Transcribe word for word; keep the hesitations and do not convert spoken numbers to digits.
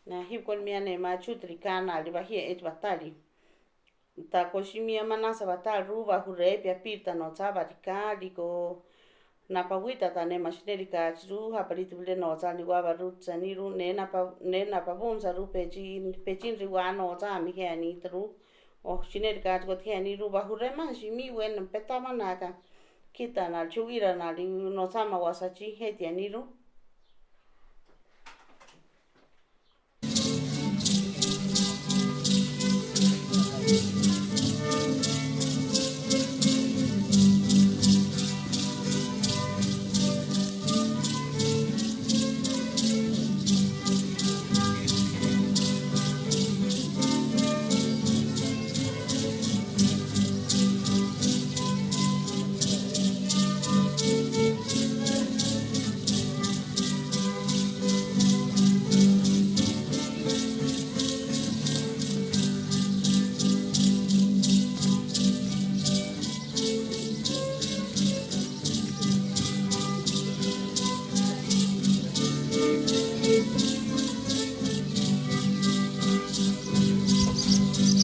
Najibkol miane ma chutri kana li bajie et batali. Ta koshimia manasa batal ru bajurepia pirta no tzabari kaliko. Napawita ta ne mashineri kachi ru hapaliti bile no tzani waba ru tsani ru ne napa ne napabunza ru pechin pechin riwa no tzami heani tru. O shineri kachi ko heani ru bajurema shimi wen petamanaka. Kita na chugira na li no tzama wasachi hetiani ru.